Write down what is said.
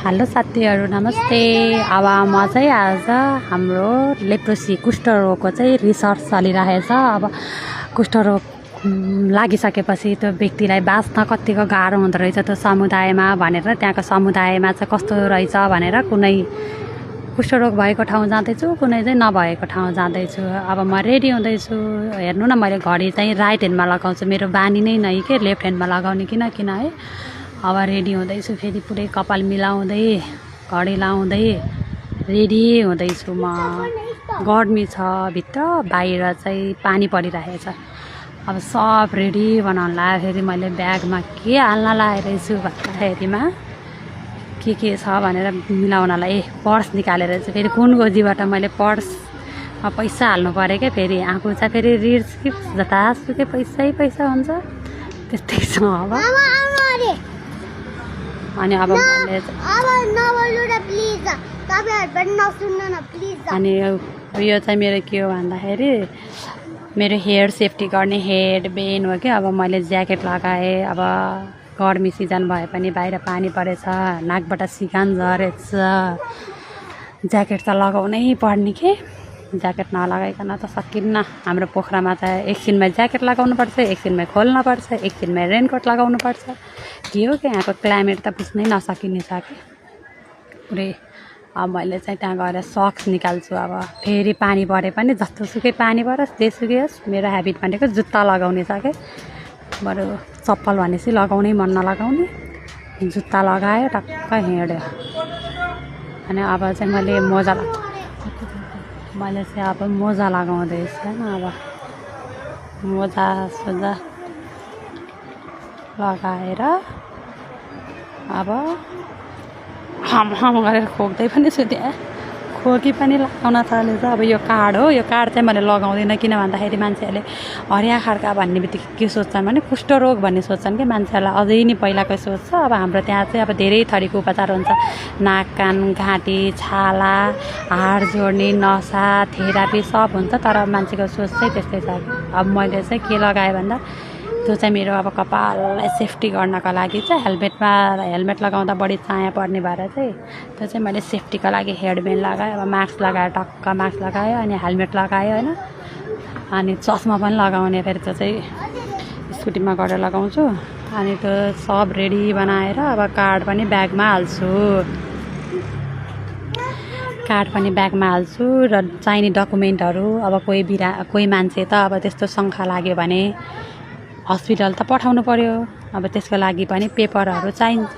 Hello साथीहरू नमस्ते। अब म चाहिँ आज हाम्रो लेप्रोसी कुष्ठरोगको चाहिँ रिसर्च चलिरहेछ। अब कुष्ठरोग लागिसकेपछि त्यो व्यक्तिलाई बाँच्न कतिको गाह्रो हुँदो रहेछ त्यो समुदायमा भनेर त्यहाँको समुदायमा चाहिँ कस्तो रहेछ भनेर कुनै कुष्ठरोग भएको ठाउँ जाँदैछु, कुनै चाहिँ नभएको ठाउँ जाँदैछु। अब म रेडी हुँदैछु। हेर्नु न, मैले घडी चाहिँ राइट ह्यान्डमा लगाउँछु, मेरो बानी नै नै के लेफ्ट ह्यान्डमा लगाउने किन है। अब रेडी हुँदैछु, फेरि पुरै कपाल मिलाउँदै घडी लाउँदै रेडी हुँदैछु। म गर्मी छ भित्र, बाहिर चाहिँ पानी परिरहेछ। अब सब रेडी बनाउन लाग्यो। फेरि मैले ब्यागमा के हाल्न लागेको छु भन्दाखेरिमा के छ भनेर मिलाउनलाई पर्स निकालेर चाहिँ फेरि कुन गोजीबाट मैले पर्समा पैसा हाल्नु पऱ्यो क्या। फेरि आफू चाहिँ फेरि रिस्क जतासुकै पैसा हुन्छ त्यस्तै छ। अब अनि अब मैले अनि यो चाहिँ मेरो के हो भन्दाखेरि मेरो हेयर सेफ्टी गर्ने हेड बेन हो क्या। अब मैले ज्याकेट लगाएँ। अब गर्मी सिजन भए पनि बाहिर पानी परेछ, नाकबाट सिकान झरेछ, ज्याकेट त लगाउनै पर्ने के। ज्याकेट नलगाइकन त सकिन्न। हाम्रो पोखरामा त एकछिनमा ज्याकेट लगाउनु पर्छ, एकछिनमै खोल्न पर्छ, एकछिनमै रेनकोट लगाउनु पर्छ। के हो कि यहाँको क्लाइमेट त बुझ्नै नसकिने छ कि पुरै। अब मैले चाहिँ त्यहाँ गएर सक्स निकाल्छु। अब फेरि पानी परे पनि जस्तोसुकै पानी परोस् जेसुकै होस्, मेरो ह्याबिट भनेको जुत्ता लगाउने छ क्या। बरु चप्पल भनेपछि लगाउनै मन नलगाउने, जुत्ता लगायो टक्क हिँड्यो। अनि अब चाहिँ मैले मोजा लगाउँदैछु होइन। अब मोजा सोजा लगाएर अब हम गरेर खोक्दै पनि छु। त्यहाँ खोकी पनि लगाउन थालेछ। अब यो कार्ड हो, यो कार्ड चाहिँ मैले लगाउँदिनँ किन भन्दाखेरि मान्छेहरूले हरिया खड्का भन्ने बित्तिकै के सोच्छन् भने कुष्ठरोग भन्ने सोच्छन् कि मान्छेहरूलाई अझै नि पहिलाको सोच्छ। अब हाम्रो त्यहाँ चाहिँ अब धेरै थरीको उपचार हुन्छ। नाक कान घाँटी छाला हाड जोड्ने नसा थेरापी सब हुन्छ। तर मान्छेको सोच चाहिँ त्यस्तै छ। अब मैले चाहिँ के लगाएँ भन्दा त्यो चाहिँ मेरो अब कपाललाई सेफ्टी गर्नको लागि चाहिँ हेलमेट लगाउँदा बढी चाया पर्ने भएर चाहिँ त्यो चाहिँ मैले सेफ्टीको लागि हेडबेन्ड लगाएँ। अब मास्क लगाएँ, टक्क मास्क लगाएँ, अनि हेलमेट लगाएँ होइन। अनि चस्मा पनि लगाउने, फेरि त्यो चाहिँ स्कुटीमा गरेर लगाउँछु। अनि त्यो सब रेडी बनाएर अब कार्ड पनि ब्यागमा हाल्छु र चाहिने डकुमेन्टहरू। अब कोही मान्छे त अब त्यस्तो शङ्का लाग्यो भने हस्पिटल त पठाउनु पर्यो। अब त्यसको लागि पनि पेपरहरू चाहिन्छ।